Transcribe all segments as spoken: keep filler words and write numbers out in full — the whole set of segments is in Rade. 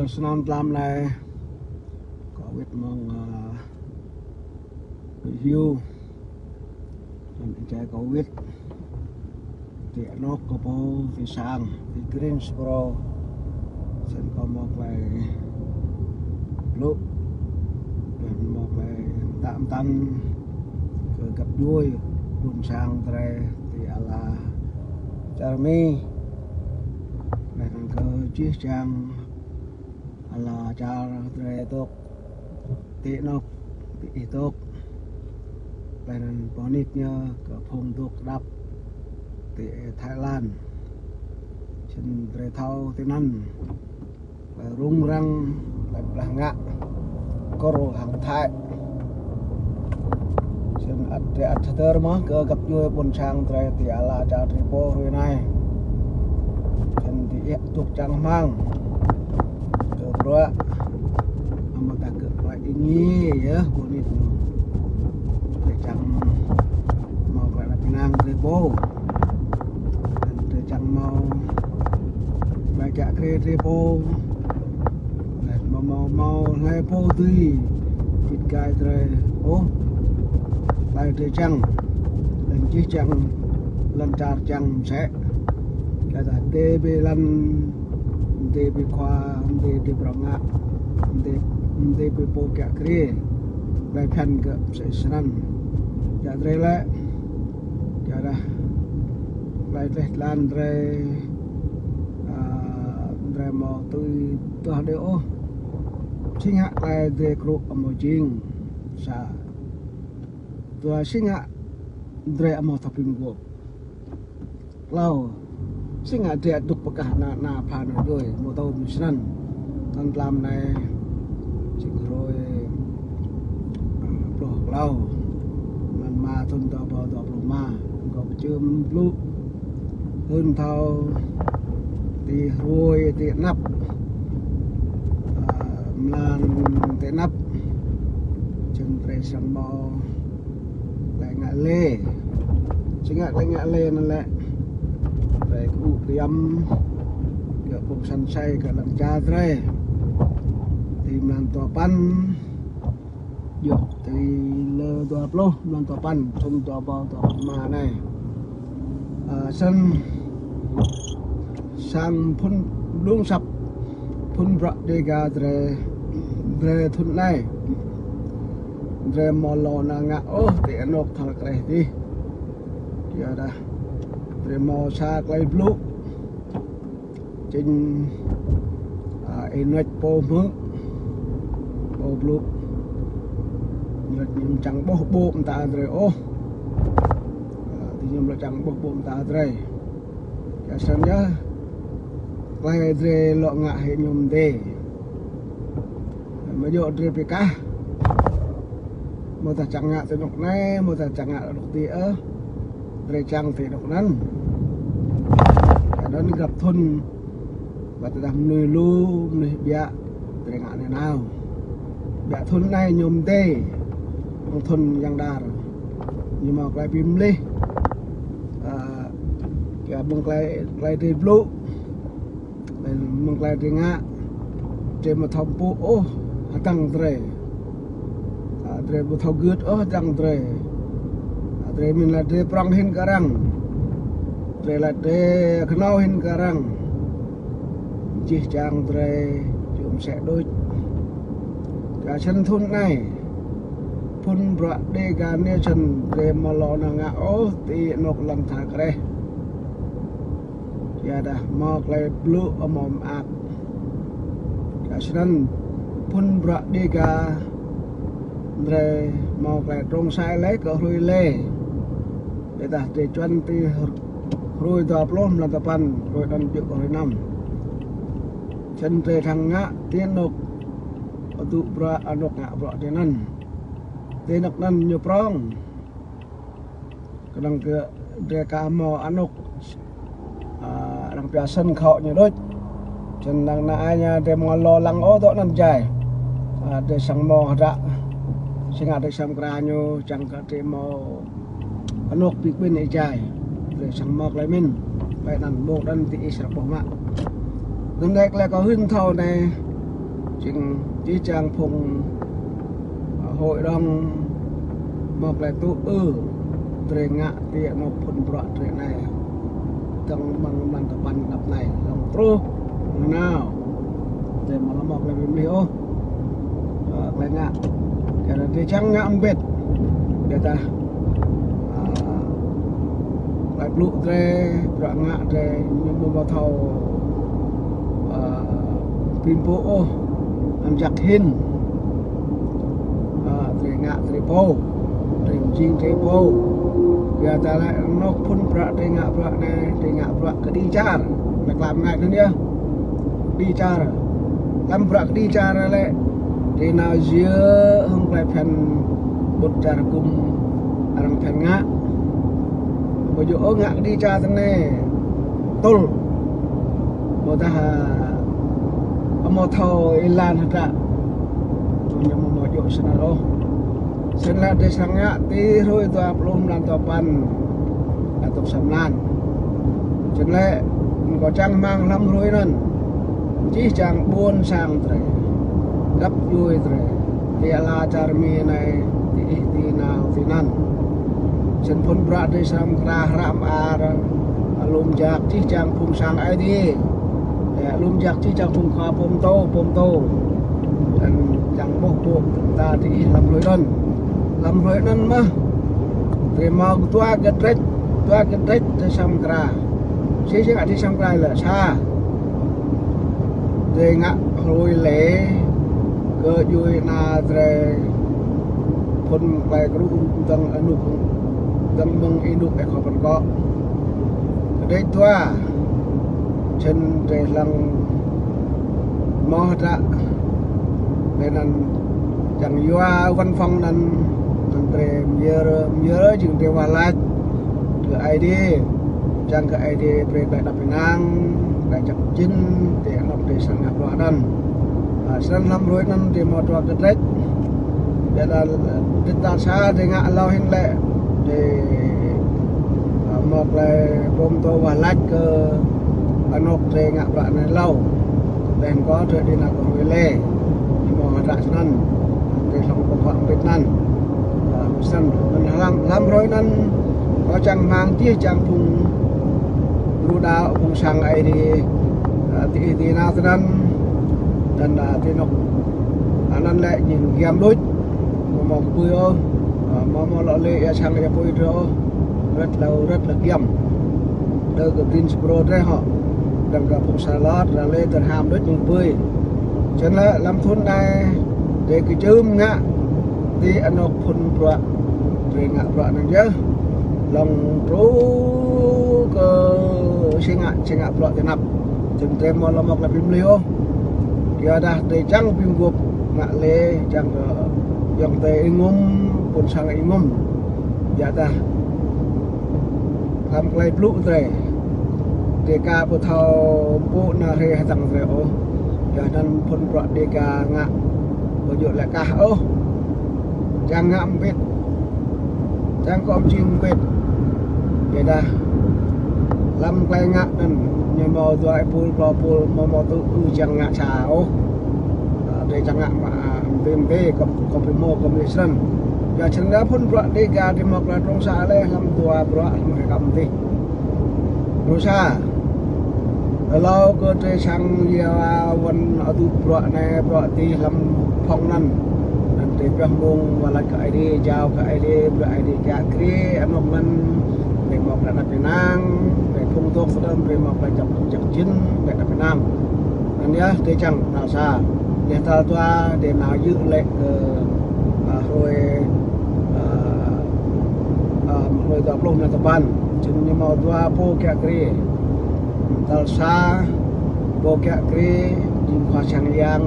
Snăn tlam anei kâo wĭt mơ̆ng, ah, review. Snăn êjai kâo wĭt ti anôk kâo pô ti sang, ti Greensboro. Snăn kâo mâo klei blŭ, snăn mâo klei mtă mtăn kơ găp djuê ƀuôn sang drei ti ala čar Mi. Leh anăn kơ jih jang ala čar drei dôk ti anôk diih dôk. Leh anăn boh nik ñu kơ phung dôk đăp ti Thái Lan. Snăn drei thâo tinăn klei rŭng răng, klei blah ngă, kơ hŏng Thái. Snăn ăt drei ăt hdơr mơh kơ găp djuê ƀuôn sang drei ti ala čar drei pô hruê anei. Snăn diih dôk čang hmăng kơ bruă amâodah kơ klei êngiê yơh boh nik ñu. Drei čang mâo klei êđăp ênang drei pô. Drei čang mâo klei kiă kriê drei pô. Leh mâo, mâo, mâo hlei pô dưi gĭt gai drei ôh. Klei drei čiăng, leh jih jang lăn čar čiăng msĕ. Kyuadah mdê bi lăn, mdê bi khua, mdê bi bruă ngă, mdê, mdê bi pô kiă kriê. Klei bhiăn kơ msĕ snăn. Kyua drei lĕ, kyuadah klei dleh dlan drei, ah, drei amâo tui duah đei ôh. Si ngă klei drei krŭ amâo jing. Sa. Dua, si ngă drei amâo thâo bi mguôp. Tlâo, si ngă drei dôk pơkah ana, ana pha ana djuê, amâo thâo bi snăn. Tăn tlam anei, čĭk hruê, ah, pluh tlâo, mlan êma thŭn dua êbâo dua pluh êma, kâo kčưm blŭ hưn thâo ti hruê ti anăp, ah, mlan ti anăp, čiăng drei srăng mâo klei ngă leh. Si ngă klei ngă leh anăn lĕ, drei kơ ŭ kyăm kơ phung săn asei kơ lăn čar drei. Ti mlan dua păn, djŏ ti lơ dua pluh, mlan dua păn, thŭn dua êbâo dua pluh êma anei. Ah, snăn sang phŭn blŭng asăp phŭn bruă Dega drei, drei thŭn anei. Drei amâo lŏ nao ngă ôh ti anôk thâo kreh dih. Kyuadah drei mâo sa klei blŭ. Čĭng, ah, ênuăč pô hmư̆, pô blŭ. Ênuăč ñu čiăng ƀuh ƀô̆ mta drei ôh. Ah, ti ñu lŏ čiăng ƀuh ƀô̆ mta drei. Kyua snăn yơh, klei drei lŏ ngă hĕ ñu mdê. Amâo djŏ drei bi kah. Amâodah čiăng ngă ti anôk anei, amâodah čiăng ngă anôk dih ôh. Drei čiăng ti anôk anăn. Kyuanăn grăp thŭn, wăt tơdah mnuih lu, mnuih ƀiă, drei ngă nanao. Ƀiă thŭn anei ñu mdê, hŏng thŭn yang đar. Ñu mâo klei bi mlih. Ah, kyua mơ̆ng klei, klei drei blŭ. Leh mơ̆ng klei drei ngă, drei amâo thâo mpŭ ôh hdơ̆ng drei. Ah, drei amâo thâo gưt ôh hdơ̆ng drei. Ah, drei mĭn lač drei prŏng hĭn kơ arăng. Drei lač drei knhâo hĭn kơ arăng. Jih jang drei jum msĕ đuč. Kyua snăn thŭn anei, phŭn bruă Dega Nation drei amâo lŏ nao ngă ôh ti anôk lăn tha kreh. Kyuadah mâo klei blŭ amâo mơak. Kyua snăn phŭn bruă Dega drei mâo klei trông čhai leh kơ hruê leh. Ƀiădah drei čuăn ti hruê dua pluh mlan dua păn, hruê anăn djŏ kơ hruê năm. Snăn drei khăng ngă ti anôk adŭ bruă, anôk ngă bruă tinăn. Ti anôk anăn ñu prŏng. Knŏng kơ drei ka mâo anôk, ah, arăng pia sân khấu ñu đuč. Snăn năng na ai ñu drei amâo lŏ lăng ôh dŏ anăn jai. Ah, drei srăng mâo hdră. Si ngă drei srăng mkra ñu čiăng kơ drei mâo anôk bi kƀĭn êjai. Drei srăng mâo klei mĭn. Klei anăn ƀuh anăn diih srăng ƀuh mă. Anăn lĕ klei kâo hưn thâo anei. Jing jih jang phung, ơ, hội đồng mâo klei tŭ ư drei ngă ti anôk phŭn bruă drei anei. Dơ̆ng mơ̆ng mlan dua păn anăp anei. Hlŏng truh nanao. Drei amâo lŏ mâo klei bi mlih ôh. Ơ, klei ngă. Kyuadah drei čiăng ngă mbĭt. Kyuadah, ơ, klei blŭ drei, bruă ngă drei, ñu amâo thâo, ơ, bi mpŭ ôh, anăn jăk hĭn. Ơ, drei ngă drei pô, drei mjing drei pô. Kyuadah lĕ anôk phŭn bruă drei ngă bruă anei, drei ngă bruă kđi čar. Anei klei ngă anăn yơh. Kđi čar. Hlăm bruă kđi čar lĕ, drei nao yơh hŏng klei bhiăn ƀŭt čar hgŭm arăng bhiăn ngă. Ƀu djŏ ôh ngă kđi čar tinei tŭl. Ƀiădah, ơ, amâo thâo êlan hdră. Ñu amâo mâo djŏ snăn ôh. Snăn lĕ drei srăng ngă ti hruê dua pluh mlan dua păn, ơ, dôk sa mlan. Snăn lĕ, kâo čang hmăng hlăm hruê anăn, jih jang ƀuôn sang drei, găp djuê drei, ti ala čar Mi anei, ti ih ti nao tinăn. Snăn phŭn bruă drei srăng mkra hră mơar, alum jak jih jang phung sang Aê Diê. Leh alum jak jih jang phung khua pô mtô, pô mtô. Anăn čiăng ƀuh pô mta ti ih hlăm hruê anăn. Hlăm hruê anăn mơh, drei mâo dua kdrêč, dua kdrêč drei srăng mkra. Si si ngă drei srăng mkra leh sa. Drei ngă hruê lễ kơ djuê ana drei phŭn klei kru dơ̆ng anôk, dơ̆ng mơ̆ng ênuk êkhua păn kŏ. Kdrêč dua, snăn drei hlŏng mâo hdră, leh anăn čiăng yua văn phòng anăn, anăn drei myơr, myơr jing drei wah lač kơ Aê Diê, čiăng kơ Aê Diê brei klei êđăp ênang, klei jăk jĭn, ti anôk drei srăng ngă bruă anăn. Ơ, snăn hlăm hruê anăn drei mâo dua kdrêč. Ƀiădah kdrêč tal sa drei ngă êlâo hĭn lĕ, drei, ơ, mâo klei pô mtô wah lač kơ anôk drei ngă bruă anăn êlâo. Leh anăn kơ drei dưi nao kơ hruê lễ. Ñu mâo hdră snăn. Drei hlŏng pô kŏ mbĭt anăn. Ơ, snăn, anăn hlăm, hlăm hruê anăn, kâo čang hmăng jih jang phung đru đăo, phung sang Aê Diê, ơ, ti ih ti nao tinăn, anăn, ơ, ti anôk anăn lĕ jing giăm đuč, amâo mâo kbưi ôh, ơ, amâo mâo lŏ lĕ êa sang êa pui drei ôh, rơ̆t lŏ, rơ̆t lŏ giăm. Dơ̆ng kơ Greensboro drei hŏ, dơ̆ng kơ phung Charlotte, Raleigh, Durham đuč jing kbưi. Snăn lĕ hlăm thŭn anei, drei kčưm ngă ti anôk phŭn bruă, drei ngă bruă anăn yơh. Hlŏng truh kơ si ngă, si ngă bruă ti anăp. Snăn drei amâo lŏ mâo klei bi mlih ôh. Kyuadah drei čiăng bi mguôp ngă lĕ, čiăng kơ ayŏng adei êngŭm, ƀuôn sang êngŭm. Kyuadah hlăm klei blŭ drei, Dega ƀu thâo mpŭ nao hriê hdơ̆ng drei ôh. Kyuanăn phŭn bruă Dega ngă ƀu djŏ lĕ kah ôh. Čiăng ngă mbĭt, čiăng kơ mjing mbĭt. Ƀiădah hlăm klei ngă anăn ñu mâo dua êpul, tlâo êpul, amâo mâo tŭ ư čiăng ngă sa ôh. Ơ, drei čiăng ngă mă, ơ, mdê mdê, kơ, kơ bi mâo, kơ bi snăn. Kyua snăn phŭn bruă Dega drei mâo klei trông sa leh hlăm dua bruă hlăm hruê kăm dih. Bruă sa. Êlâo kơ drei săng ya wăn adŭ bruă anei, bruă dih hlăm phŏng anăn. Anăn drei pioh mông wah lač kơ Aê Diê, jao kơ Aê Diê, brei Aê Diê kiă kriê, anôk anăn drei mâo klei êđăp ênang, drei phung dôk snăn, drei mâo klei jăk, jăk jĭn, klei êđăp ênang. Anăn yơh, drei čiăng tal sa. Leh tal dua, drei nao yơh lĕ kơ, ơ, hruê, ơ, ơ, hruê dua pluh anăn tơpăn. Snăn ñu mâo dua pô kiă kriê. Tal sa, pô kiă kriê, jing khua sang yang,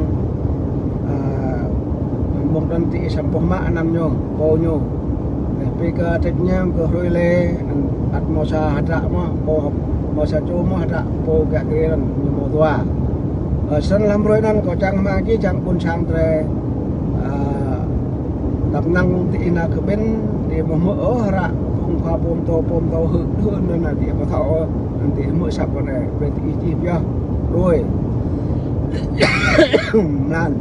ơ, mông anăn ti ih săm pô mă anăn ñu, pô ñu. Leh bi kơ trách nhiệm kơ hruê lễ, anăn ăt mâo sa hdră mơh, pô, mâo sa čô mơh hdră, pô kiă kriê anăn ñu mâo dua. Ơ, snăn hlăm hruê anăn kâo čang hmăng jih jang ƀuôn sang drei, ơ, tăp năng ti ih nao kơ ƀĭn, ti mâo hmư̆ ôh hră, phung khua pô mtô, pô mtô hưn, hưn anăn ti ih mâo thâo ôh, anăn ti ih hmư̆ asăp kơ anei, brei ti ih čih pioh, hruê. Mlan.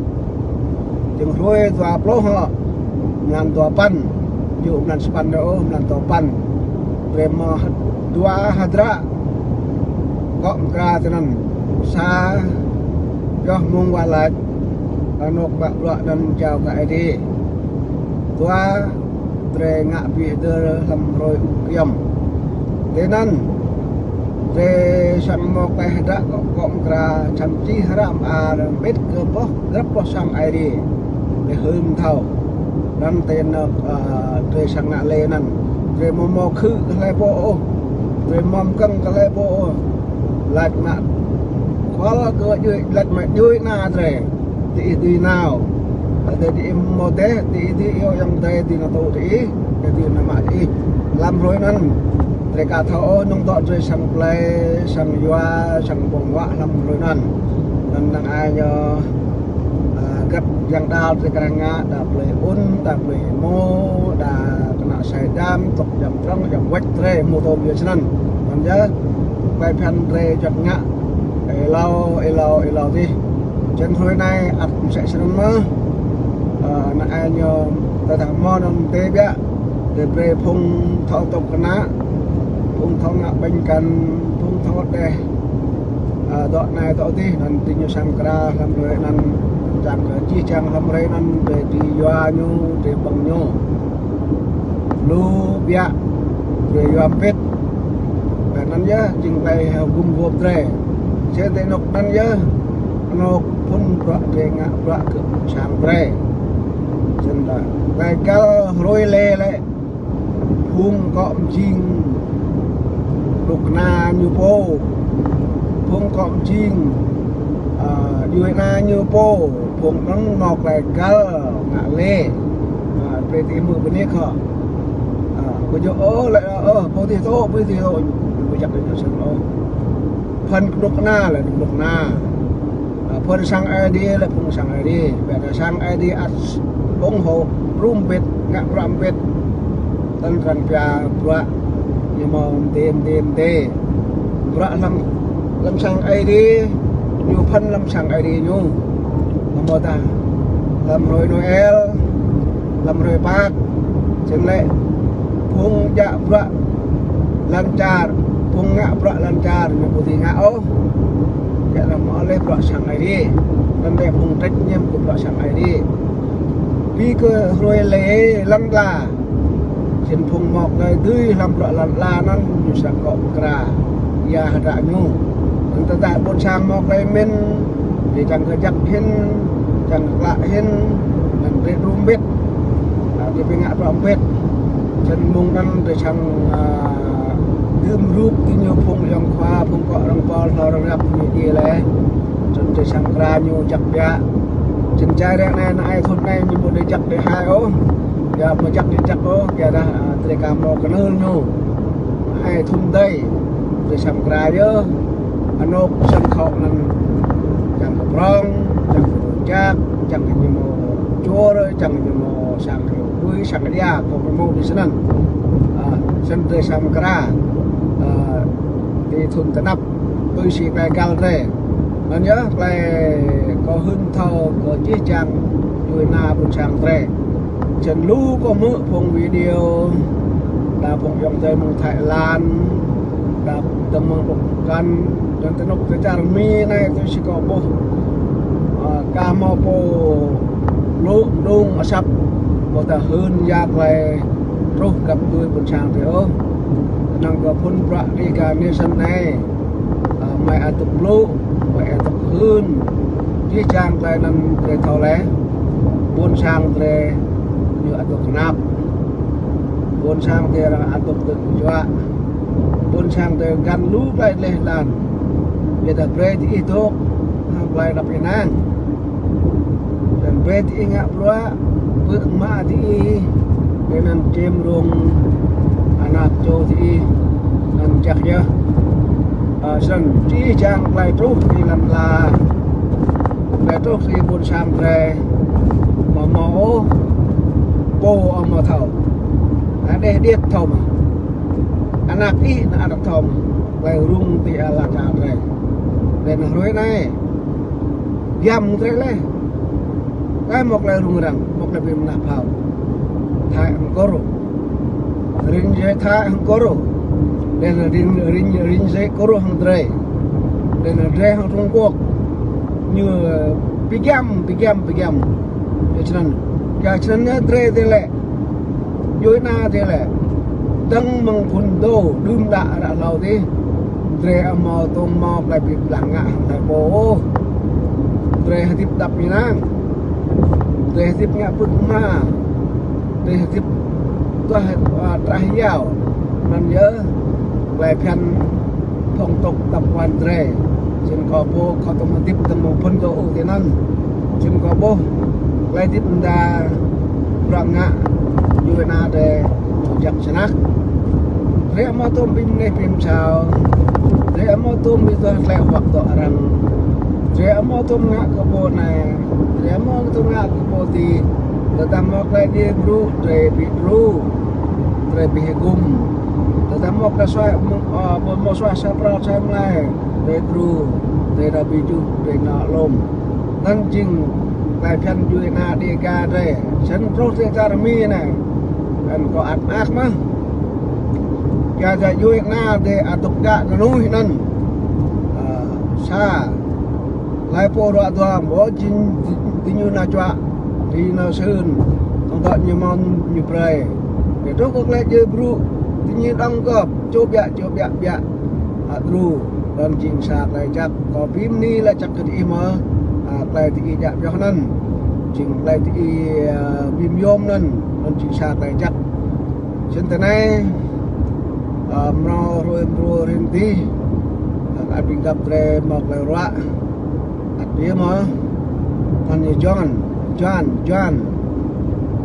Jing hruê dua pluh hŏ. Mlan dua păn. Jŭ mlan sa păn dơ̆ ôh, mlan dua păn. Drei mâo dua hdră kŏ mkra tinăn. Sa, pioh mơ̆ng wah lač anôk mă bruă anăn jao kơ Aê Diê. Dua, drei ngă bi hdơr hlăm hruê ung kyăm. Tinăn, drei srăng mâo klei hdră kŏ, kŏ mkra, srăng čih hră mơar mbĭt kơ boh, grăp boh sang Aê Diê. Drei hưn mthâo. Anăn tinăn, ơ, drei srăng ngă leh anăn. Drei amâo mâo khư̆ kơ hlei pô ôh. Drei amâo mkơ̆ng kơ hlei pô ôh. Lač mă khual kơ djuê, lač mă djuê ana drei. Diih dưi nao. Tơdah diih amâo deh, diih dưi iêu ayŏng adei dưi nao tŭ diih, diih dưi nao mă diih. Hlăm hruê anăn, drei ka thâo ôh, knŏng dŏ drei srăng blei, srăng yua, srăng ƀơ̆ng huă hlăm hruê anăn. Anăn năng ai ñu, ơ, grăp yang đăo drei kơ ngă, đa blei ŭn, đa blei êmô, đa kna sai jam, tŏk jam trŏng, jam wĕč drei, mâo tôm yơh snăn. Anăn yơh, klei bhiăn drei čăt ngă, êlâo, êlâo, êlâo dih. Čiăng hruê anei ăt msĕ snăn mơh. Ơ, năng ai ñu tơdah mâo anăn mdê biă. Drei brei phung thâo tŭk kna, phung thâo ngă ƀañ kăn, phung thâo deh, ơ, dŏ anei dŏ dih, anăn diñu srăng mkra hlăm hruê anăn, čiăng kơ jih jang hlăm hruê anăn, drei dưi yua ñu, drei ƀơ̆ng ñu. Lu biă, drei yua mbĭt. Anăn yơh, jing klei hgŭm guôp drei. Snăn ti anôk anăn yơh, anôk phŭn bruă drei ngă bruă kơ ƀuôn sang drei. Snăn klei găl hruê leh lĕ, phung kŏ mjing knŭk kna ñu pô. Phung kŏ mjing, ơ, djuê ana ñu pô. Phung anăn mâo klei găl ngă leh. Ơ, brei diih hmư̆ bi nik hŏ. Ơ, ƀu djŏ ôh, lĕ, ơ, pô dih tŭ, pô dih tŭ. Ƀu djŏ leh ñu snăn ôh. Phung knŭk kna lĕ knŭk kna. Ơ, phung sang Aê Diê lĕ phung sang Aê Diê. Ƀiădah sang Aê Diê ăt ủng hộ, brŭ mbĭt, ngă bruă mbĭt. Tăn răng pia bruă, ñu mâo mdê, mdê, mdê. Bruă hlăm, hlăm sang Aê Diê, ñu phŭn hlăm sang Aê Diê ñu. Amâodah hlăm hruê Noel, hlăm hruê păk, snăn lĕ phung djă bruă lăn čar, phung ngă bruă lăn čar, ñu ƀu dưi ngă ôh. Ƀiădah mâo leh bruă sang Aê Diê. Anăn lĕ phung trách nhiệm kơ bruă sang Aê Diê. Bi kơ hruê leh lăn ala. Snăn phung mâo klei dưi hlăm bruă lăn ala anăn ñu srăng kŏ mkra. Ya hdră ñu. Anăn tơdah ƀuôn sang mâo klei mĭn, drei čiăng kơ jăk hĭn, čiăng kơ klă hĭn, anăn drei đru mbĭt. Ơ, drei bi ngă bruă mbĭt. Snăn mơ̆ng anăn drei srăng, ơ, dưm rup diñu phung ayŏng khua, phung kŏ arăng pôl, hlâo arăng răp ñu djiê leh. Snăn drei srăng mkra ñu jăk biă. Snăn jai ară anei, năng ai thŭn anei ñu ƀu dưi jăk dưi hai ôh. Ya, ƀu jăk dưi jăk ôh, kyuadah, ơ, drei ka mâo knưl ñu. Ai thŭn dih, drei srăng mkra yơh. Anôk srăng thâo anăn čiăng kơ prŏng, čiăng kơ jăk, čiăng kơ ñu mâo čuôr, čiăng kơ ñu mâo sang kơ ñu pui, sang kơ êa, kơ mâo bi snăn. Ơ, snăn drei srăng mkra. Ơ, ti thŭn ti anăp. Tui si klei găl drei. Anăn yơh klei kâo hưn mthâo kơ jih jang djuê ana ƀuôn sang drei. Snăn lu kâo hmư̆ phung video, đa phung ayŏng adei mơ̆ng Thái Lan, đa dơ̆ng mơ̆ng dôk mkăn, dơ̆ng ti anôk ti čar Mi anei tui si kâo ƀuh. Ơ, ka mâo pô lu mđung asăp, ƀudah hưn ya klei truh găp djuê ƀuôn sang drei ôh. Knŏng kơ phŭn bruă Riga Nation anei. Ơ, mei ăt dôk blŭ, mei ăt dôk hưn. Jih jang klei anăn drei thâo leh. Ƀuôn sang drei ñu ăt dôk knap. Ƀuôn sang drei arăng ăt dôk tơ̆ juă. Ƀuôn sang drei găn lu klei dleh dlan. Ƀiădah brei diih dôk hŏng klei êđăp ênang. Leh anăn brei diih ngă bruă, pưk mă diih, leh anăn čem rông anak čô diih, anăn jăk yơh. Ơ, snăn jih jang klei truh ti lăn ala, klei truh ti ƀuôn sang drei, amâo mâo ôh pô amâo thâo. Hđeh điêt thâo mơh. Anak ih nao ăt thâo mơh. Klei rŭng ti ala čar drei. Leh anăn hruê anei, Giăm drei leh. Leh mâo klei rŭng răng, mâo klei bi mnah phao. Thái hŏng Kur. Rĭng djuê Thái hŏng Kur. Leh anăn rĭng, rĭng, rĭng djuê Kur hŏng drei. Leh anăn drei hŏng Trung Quốc. Ñu, ơ, bi giăm, bi giăm, bi giăm. Kyua snăn. Kyua snăn drei dê lĕ. Djuê ana dê lĕ. Dơ̆ng mơ̆ng phŭn dô, đưm đă ară hlâo dih. Drei amâo tuôm mâo klei bi blah ngă hŏng hlei pô ôh. Drei hdĭp êđăp ênang. Drei hdĭp ngă pưk hma. Drei hdĭp tuah, a, trah yao. Anăn yơh klei bhiăn phung tŭk tăp wan drei. Snăn kâo ƀuh kâo tuôm hdĭp dơ̆ng mơ̆ng phŭn dô ôh tinăn. Snăn kâo ƀuh klei hdĭp mda bruă ngă djuê ana drei jăk snăk. Drei amâo tuôm bi mneh bi msao. Drei amâo tuôm bi duah tlĕ huăk dŏ arăng. Drei amâo tuôm ngă kơ pô anei. Drei amâo tuôm ngă kơ pô dih. Tơdah mâo klei djiê brŭ, drei bi đru. Drei bi hgŭm. Tơdah mâo klei suaih, mâo, ơ, mâo suaih sa pral sa mlei. Drei đru, drei đa bi juh, drei nao lŏm. Anăn jing klei bhiăn djuê ana Đêga drei. Snăn truh ti čar Mi anei. Anăn kâo ăt mơak mơh. Kyua djuê ana drei ăt dôk gă knuih anăn. Ơ, sa. Hlei pô ruă duam, ơ, jing, diñu nao čuă, diñu nao sưn, tơdah ñu mâo ñu brei. Drei truh kơ klei djiê brŭ, diñu dŏng găp, čô ƀiă, čô ƀiă, ƀiă. Ăt đru, anăn jing sa klei jăk, kâo bi mni lač jăk kơ diih mơh, a, klei diih djă pioh anăn. Jing klei diih, a, bi myôm anăn, anăn jing sa klei jăk. Snăn ti anei, a, mrâo hruê mrâo hrih dih, a, ăt bi găp drei mâo klei ruă. Ăt djiê mơh. Anăn ñu John, John, John.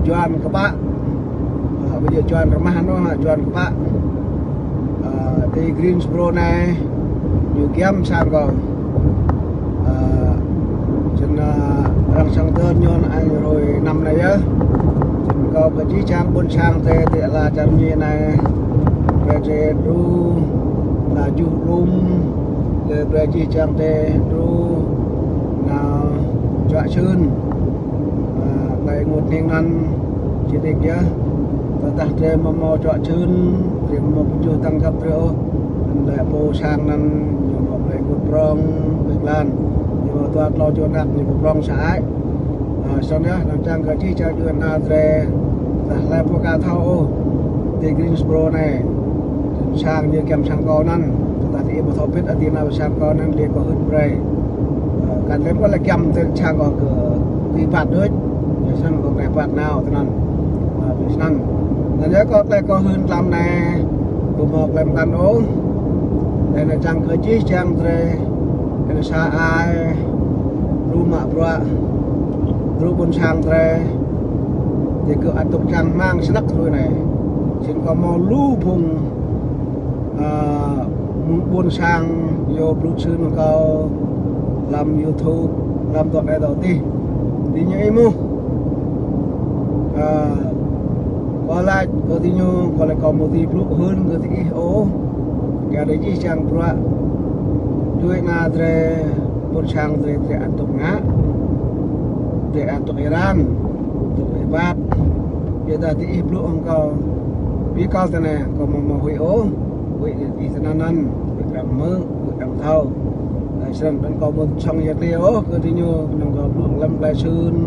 John kpă. A, ƀiădah John rmah anăn, a, John kpă. A, ti Greensboro anei, ñu giăm sang kâo. A, snăn, a, arăng săng dơr ñu anăn hruê năm anei yơh. Snăn kâo kơ jih jang ƀuôn sang drei ti ala čar Mi anei. Brei drei đru, nao juh lŏm, leh brei jih jang drei đru, nao čuă čhưn. A, klei ênguôt hnĭng anăn, sĭt nik yơh. Tơdah drei amâo mâo čuă čhưn, drei amâo mâo pơjŭ tăng găp drei ôh. Anăn lĕ pô sang anăn, ñu mâo klei ênguôt prŏng, bi klan. Ñu mâo dua tlâo čô anak, ñu mâo prŏng sơăi. A, snăn yơh, anăn čiăng kơ jih jang djuê ana drei, tơdah hlei pô ka thâo ôh, ti Greensboro anei. Sang ñu giăm sang kâo anăn, tơdah diih amâo thâo bĭt, a, ti anăp sang kâo anăn, leh kâo hưn brei. A, kăn lĕ kâo lĕ giăm ti sang kâo kơ ti êbat đuč. Snăn kâo klei êbat nao tinăn. A, snăn. Anăn yơh kâo klei kâo hưn tlam anei, kâo amâo klei mkăn ôh. Leh anăn čiăng kơ jih jang drei, leh anăn sa ai, đru mă bruă, đru ƀuôn sang drei, digơ̆ ăt dôk čang hmăng snăk hruê anei. Snăn kâo mâo lu phung, a, ƀuôn sang yua blŭ čhưn kâo hlăm YouTube, hlăm dŏ anei dŏ dih. Diñu êmuh. A, kâo lač kơ diñu, kâo lač kâo amâo dưi blŭ hưn kơ diih ôh. Kyua drei jih jang bruă djuê ana drei, ƀuôn sang drei, drei ăt dôk ngă, drei ăt dôk êran, dôk êbat. Ƀiădah diih blŭ hŏng kâo, bi kâo tinei, kâo amâo mâo huĭ ôh, huĭ diih tinăn anăn, huĭ arăng hmư̆, huĭ arăng thâo. Leh snăn anăn kâo amâo sŏng yăl dliê ôh kơ diñu, knŏng kâo blŭ hlăm klei čhưn,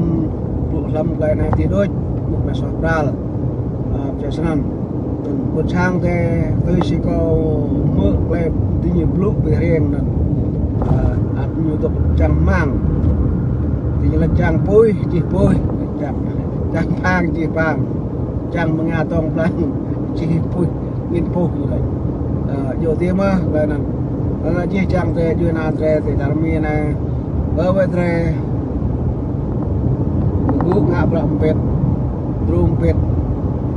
blŭ hlăm klei anei ti đuč, blŭ klei suaih pral. A, kyua snăn. Ƀuôn sang drei, tui si kâo hmư̆ klei diñu blŭ bi hriêng anăn. A, ăt ñu dôk čang hmăng. Diñu lač čang puih, jih puih. Čang, čang pang, jih pang. Čang mnga tŏng plang, jih puih, angĭn puh ñu lač. A, djŏ dih mơh, klei anăn. Anăn jih jang drei, djuê ana drei, ti čar Mi anei. Ơ, wĕ drei. Gŭ ngă bruă mbĭt, đru mbĭt.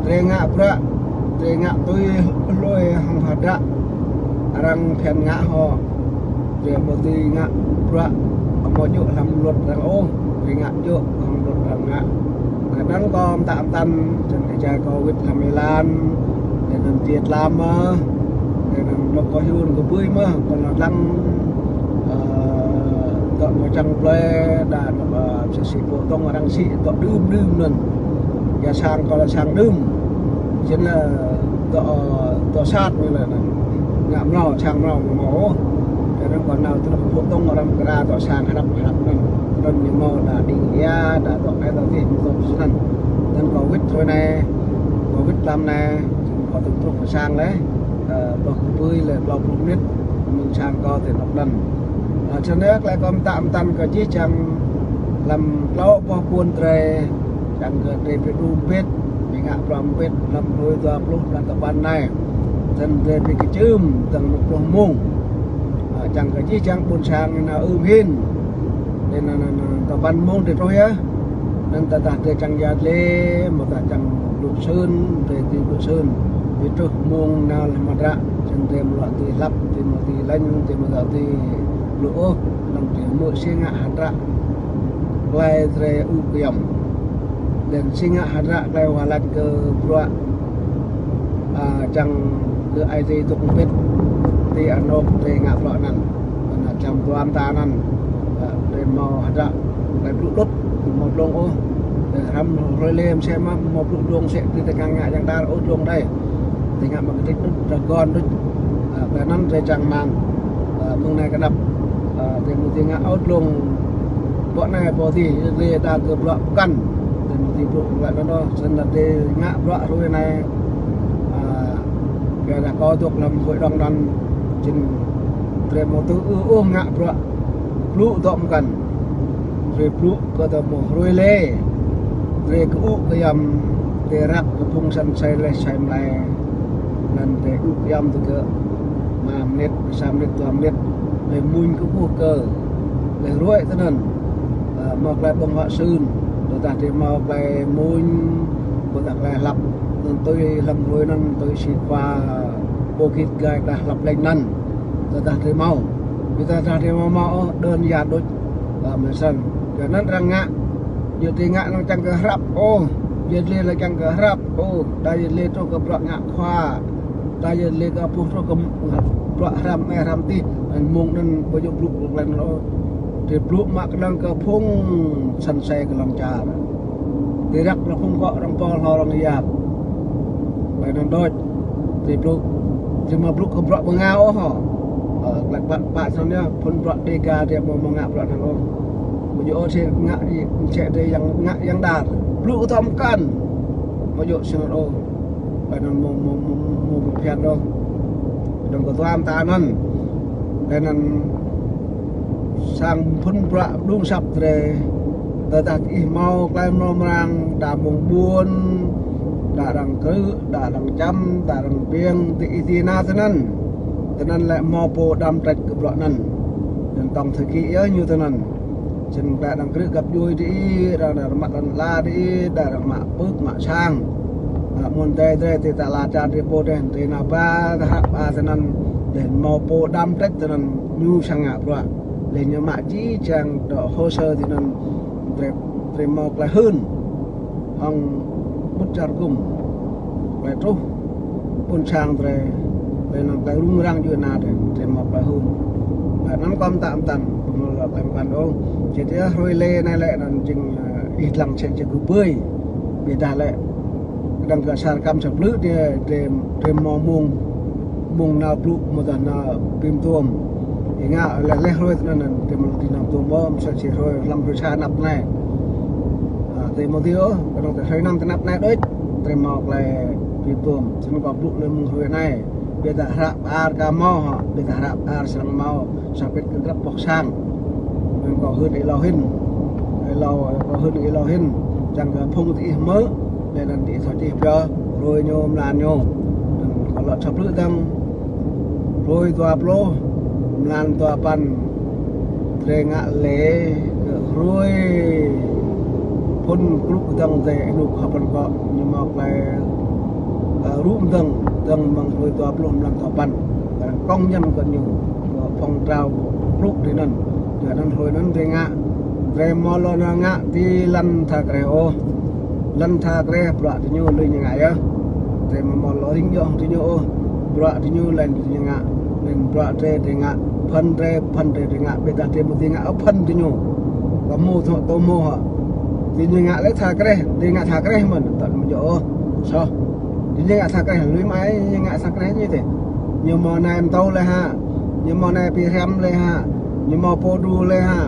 Drei ngă bruă, drei ngă tui hlue hŏng hdră arăng bhiăn ngă hŏ. Drei amâo dưi ngă bruă amâo djŏ hlăm luật arăng ôh, drei ngă djŏ hŏng luật arăng ngă. Knŏng kâo mtă mtăn, čiăng êjai kâo wĭt hlăm êlan, leh anăn tiê tlam mơh, leh anăn dôk kâo hiu kbưi mơh, kâo nao dlăng, ơ, Dŏ mâo čiăng blei đa dŏ, ơ, msĕ si pô tŏng arăng sĭ dŏ đưm đưm anăn. Ya sang kâo lĕ sang đưm. Čiăng lĕ dŏ, ơ, dŏ sat ñu lĕ anăn. Ngă mrâo, sang mrâo mâo ôh. Čiăng anăn kâo nao truh pô tŏng arăng kra dŏ sang hrăp hrăp anăn. Anăn ñu mâo đa đĭ ya, đa dŏ ai dŏ dih, mâo dŏ snăn. Anăn kâo wĭt hruê anei, kâo wĭt hlăm anei, kâo truh kơ sang leh. Ơ, boh kbưi leh tlâo pluh mnĭt, mơ̆ng sang kâo ti anôk anăn. Ơ, snăn yơh klei kâo mtă mtăn kơ jih jang hlăm tlâo boh ƀuôn drei, čiăng kơ drei bi đru mbĭt, bi ngă bruă mbĭt hlăm hruê dua pluh mlan dua păn anei. Snăn drei bi kčưm dơ̆ng mơ̆ng pluh mmông. Ơ, čiăng kơ jih jang ƀuôn sang nao ưm hĭn. Leh anăn, anăn, anăn, dua păn mmông drei truh yơh. Anăn tơdah drei čiăng yăl dliê, amâodah čiăng blŭ snăn, drei dưi blŭ snăn. Bi truh mmông nao hlăm hdră, čiăng drei amâo lŏ dưi hlăp, drei amâo dưi lĕ, drei amâo lŏ dưi blŭ ôh, anăn drei hmư̆ si ngă hdră klei drei ŭ kyăm. Leh anăn si ngă hdră klei wah lač kơ bruă, a, čiăng kơ ai tiê dôk mbĭt ti anôk drei ngă bruă anăn. Anăn čiăng dua mta anăn, a, drei mâo hdră klei blŭ đŭt, mâo dlông ôh. Drei hrăm hruê leh msĕ mơh, mâo blŭ dlông msĕ drei tơkăng ngă yang dar ôh dlông dih. Drei ngă mă kdrêč đŭt, drei gon đŭt. A, klei anăn drei čiăng mang, a, mơ̆ng anei kơ anăp. A, drei amâo dưi ngă ôh dlông ƀô̆ anei ƀô̆ dih, drei đa kơ bruă mkăn. Drei amâo dưi blŭ klei anăn ôh, snăn drei ngă bruă hruê anei. A, kyuadah kâo dôk hlăm hội đồng anăn, čiăng drei amâo tŭ ư ôh ngă bruă blŭ dŏ mkăn. Drei blŭ kơ dŏ mâo hruê leh. Drei kơŭ kyăm, drei răk kơ phung săn asei leh asei mlei. Anăn drei ŭ kyăm digơ̆ pă mnĭt, sa mnĭt, dua mnĭt. Leh mmuñ kkuh kơ. Leh ruê̆ tinăn, a, mâo klei ƀơ̆ng huă sưn. Tơdah drei mâo klei mmuñ, amâodah klei hlăp. Anăn tui hlăm hruê anăn tui si khua pô gĭt gai klei hlăp lĕ anăn. Tơdah drei mâo. Bi tơdah drei amâo mâo ôh, đơn giản đuč. Ơ, msĕ snăn. Kyuanăn arăng ngă. Yăl dliê ngă anăn čiăng kơ hrăp ôh. Yăl dliê lĕ čiăng kơ hrăp ôh. Đa yăl dliê truh kơ bruă ngă khua. Đa yăl dliê kơ pô truh kơ bruă hrăm anei hrăm dih. Anăn mmông anăn ƀu djŏ blŭ klei anăn ôh. Drei blŭ mă knŏng kơ phung săn asei kơ lăn čar. Drei răk kơ phung kŏ arăng pô hlô arăng yap. Klei anăn đuč. Drei blŭ, drei amâo blŭ kơ bruă mngao ôh hŏ. Ơ, klei kpă, kpă snăn yơh, phŭn bruă Dega drei amâo mâo ngă bruă anăn ôh. Ƀu djŏ ôh si ngă, si drei yang ngă yang dar. Blŭ kơ dŏ mkăn. Ƀu djŏ snăn ôh. Klei anăn amâo, amâo, amâo, amâo, amâo bhiăn ôh. Dơ̆ng kơ dua mta anăn. Leh anăn sang phŭn bruă đung săp drei. Tơdah diih mâo klei mrâo mrang, đa mơ̆ng ƀuôn, đa arăng krư̆, đa arăng čăm, đa arăng biêng, diih dưi nao tinăn. Tinăn lĕ mâo pô đăm trĕč kơ bruă anăn. Anăn tổng thư ký yơh ñu tinăn. Snăn đa arăng krư̆ găp djuê diih, đa arăng mă lăn ala diih, đa arăng mă pưk, mă sang. Mă mơ̆ng drei, drei ti ta ala čar drei pô drei, drei nao ba, ta hă ba tinăn, leh mâo pô đăm trĕč tinăn, ñu srăng ngă bruă. Leh ñu mă jih jang dŏ hồ sơ tinăn, drei, drei mâo klei hưn. Hŏng ƀŭt čar gŭm. Klei truh ƀuôn sang drei, leh anăn klei rŭng răng djuê ana drei, drei mâo klei hưn. Leh anăn kâo mtă mtăn, amâo lŏ klei mkăn ôh. Jih jang hruê leh anei lĕ anăn jing, ơ, ih dlăng čĕ čĕ kơ bưi. Ƀiădah lĕ, dơ̆ng kơ asăr kăm sa blư̆ drei, drei, drei mâo mmông, mmông nao blŭ amâodah nao bi mtuôm. Ih ngă leh leh hruê tinăn anăn, drei amâo lŏ dưi nao mtuôm ôh, msĕ si hruê hlăm hruê sa anăp anei. A, drei amâo dưi ôh, knŏng drei hruê năm ti anăp anei đuč, drei mâo klei bi mtuôm. Snăn kâo blŭ leh mơ̆ng hruê anei. Ƀiădah hră mơar ka mâo hŏ, ƀiădah hră mơar srăng mâo, sa pĭt kơ grăp boh sang. Anăn kâo hưn êlâo hĭn. Êlâo, kâo hưn êlâo hĭn. Čiăng kơ phung diih hmư̆, leh anăn diih thâo čih pioh, hruê ñu, mlan ñu. Anăn kâo lŏ sa blư̆ dơ̆ng. Hruê dua pluh, mlan dua păn. Drei ngă leh kơ hruê phŭn krŭ kdơ̆ng drei ênuk hŏng phŭn kŏ ñu mâo klei, ơ, rŭ mdơ̆ng, dơ̆ng mơ̆ng hruê dua pluh mlan dua păn. Arăng công nhận kơ ñu, kơ phong trào krŭ drei anăn. Kyuanăn hruê anăn drei ngă, drei amâo lŏ nao ngă ti lăn tha kreh ôh. Lăn tha kreh bruă diñu lui ñu ngă yơh. Drei amâo lŏ rĭng djŏ hŏng diñu ôh. Bruă diñu leh diñu ngă. Anăn bruă drei, drei ngă, phŭn drei, phŭn drei, drei ngă, ƀiădah drei mâo dưi ngă, ơ, phŭn diñu. Kâo mâo thâo, tơ mâo hŏ. Diñu ngă leh tha kreh, drei ngă tha kreh mơ̆n, tơl mâo djŏ ôh. Soh. Diñu ngă tha kreh, lui mă ai, ñu ngă tha kreh ñu dih. Ñu mâo nai mtâo leh hă, ñu mâo nai bi hriăm leh hă, ñu mâo pô đru leh hă,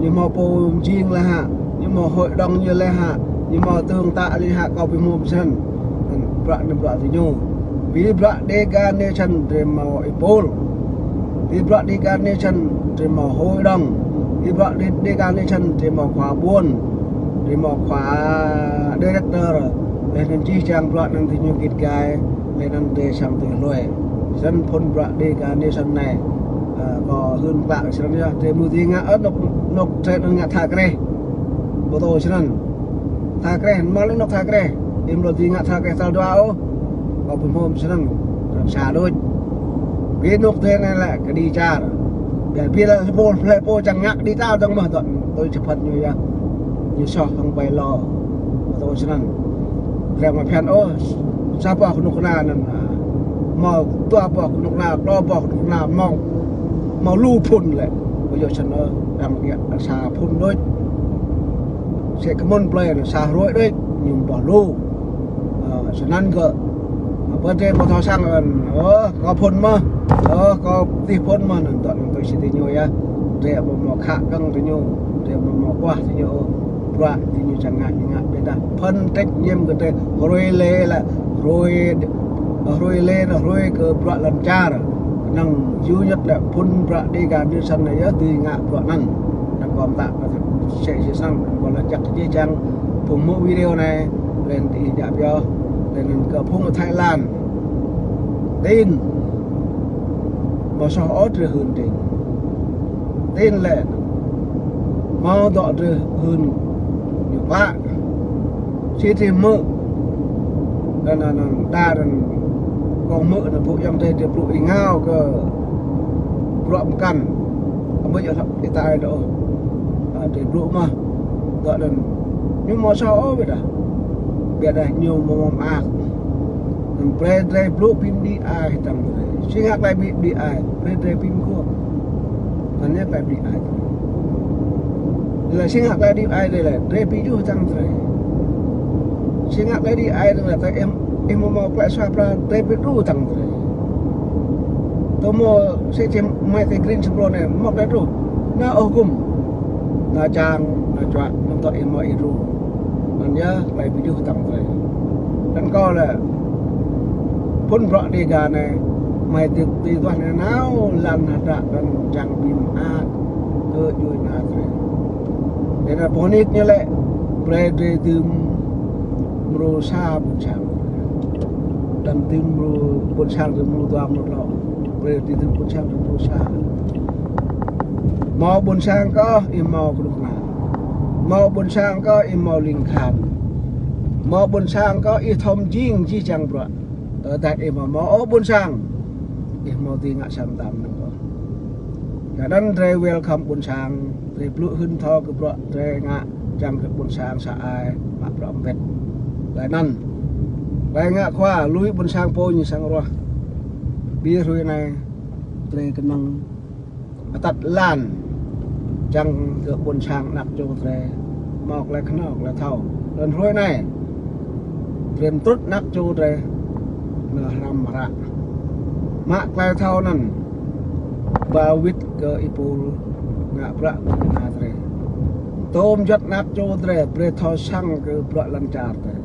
ñu mâo pô mjing leh hă, ñu mâo hội đồng ñu leh hă, ñu mâo tương tác leh hă, kâo bi mâo snăn. Bruă anăn bruă diñu. Bi bruă Dega Nation drei mâo êpul. Bi bruă Dega Nation drei mâo hội đồng. Bi bruă Dega Nation drei mâo khua ƀuôn. Drei mâo khua director. Leh anăn jih jang bruă anăn diñu gĭt gai. Leh anăn drei srăng tui hlue. Snăn phŭn bruă Dega Nation anei. Ơ, kâo hưn klă snăn yơh. Drei mâo dưi ngă, ơ, anôk, anôk drei anăn ngă tha kreh. Ƀu djŏ snăn. Tha kreh, mâo leh anôk tha kreh. Ih mâo dưi ngă tha kreh tal dua ôh. Kâo bi mâo snăn. Sa đuč. Bi anôk drei anei lĕ kđi čar. Bi, bi leh pô, leh pô čiăng ngă kđi čar dơ̆ng mơh dŏ. Tui čhŏ phŭn ñu yơh. Ñu soh hŏng bai lo. Ƀu djŏ snăn. Drei mâo phiăn ôh. Sa boh knŭk kna anăn. Mâo dua boh knŭk kna, tlâo boh knŭk kna, mâo, mâo lu phŭn lĕ. Ƀu djŏ snăn ôh. Dăng ƀiă sa phŭn đuč. Sĕ kmŭn plei anăn sa hruê đuč, ñu boh lu. Ơ, snăn kơ. Ƀiădah drei mâo thâo săng anăn, ơ, kâo phŭn mơh. Ơ, kâo tih phŭn mơh, anăn dŏ anăn tui si diñu yơh. Drei amâo mâo khă kơ̆ng diñu, drei amâo mâo kuah diñu. Bruă diñu čiăng ngă, ñu ngă, ƀiădah phŭn trách nhiệm kơ drei hruê leh lĕ, hruê, hruê leh anăn hruê kơ bruă lăn čar. Knŏng duy nhất lĕ phŭn bruă Dega Nation anei yơh dưi ngă bruă anăn. Anăn kâo mtă kơ msĕ si snăn, kâo lač jăk jih jang phung hmư̆ video anei, leh anăn diih djă pioh, leh anăn kơ phung Thái Lan. Tin. Mâo soh ôh drei hưn tin. Tin leh. Mâo dŏ drei hưn ñu klă. Si drei hmư̆. Anăn, anăn, anăn, đa anăn kâo hmư̆ anăn phung ayŏng adei drei blŭ êngao kơ bruă mkăn. Amâo djŏ hlăp êtai dôk. Ơ, drei blŭ mơh. Dŏ anăn. Ñu mâo soh ôh ƀiădah. Ƀiădah ñu mâo mơak. Anăn brei drei blŭ bi mđĭ ai hdơ̆ng drei. Si ngă klei bi mđĭ ai. Brei drei bi mguôp. Anăn yơh klei bi mđĭ ai. Leh si ngă klei bi mđĭ ai drei leh. Drei bi juh hdơ̆ng drei. Si ngă klei bi mđĭ ai drei leh. Tơ ih, ih mâo mâo klei sua pra drei bi đru hdơ̆ng drei. Tơ mâo si čim mai ti Greensboro anei. Mâo klei đru. Nao ôh gŭm. Nao čang, nao čuă. Mâo tơ ih mâo ih đru. Anăn yơh, klei bi juh hdơ̆ng drei. Anăn kâo lĕ, phŭn bruă Dega anei, hmei ti, ti duah anei nao lăn hdră anăn čiăng bi mơak kơ djuê ana drei. Leh anăn boh nik ñu lĕ, brei drei dưm mrô sa ƀuôn sang. Lăn dưm mrô ƀuôn sang dưm mrô dua mrô tlâo. Brei drei dưm ƀuôn sang dưm mrô sa. Mâo ƀuôn sang kơh, ih mâo knŭk kna. Mâo ƀuôn sang kơh ih mâo lĭng kahan. Mâo ƀuôn sang kơh ih thâo mjing jih jang bruă. Tơdah ih amâo mâo ôh ƀuôn sang, ih amâo dưi ngă sa mta mnơ̆ng ôh. Kyuanăn drei welcome ƀuôn sang, drei blŭ hưn thâo kơ bruă drei ngă čiăng kơ ƀuôn sang sa ai mă bruă mbĭt. Leh anăn, klei ngă khua lui ƀuôn sang pô ñu srăng ruah. Bi hruê anei drei knŏng atăt êlan čiăng kơ ƀuôn sang anak čô drei mâo klei knhâo klei thâo. Leh anăn hruê anei, drei mtrŭt anak čô drei nao hrăm hră. Mă klei thâo anăn ba wĭt kơ êpul ngă bruă kơ ana drei. Tơl mjuăt anak čô drei brei thâo săng kơ bruă lăn čar drei.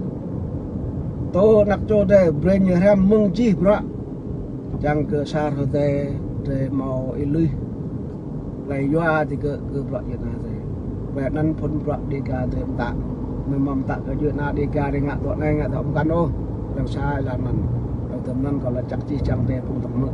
Tơl anak čô drei brei ñu hriăm mơ̆ng jih bruă. Čiăng kơ sa hruê drei mâo êlưih. Klei yua digơ̆ kơ bruă djuê ana drei. Klei anăn phŭn bruă Dega drei mtă. Mơ̆ng mta kơ djuê ana Dega drei ngă dŏ anei ngă dŏ mkăn ôh. Lăng sa êlan anăn. Lăng tơm anăn kâo lač jăk jih jang drei phung dôk hmư̆.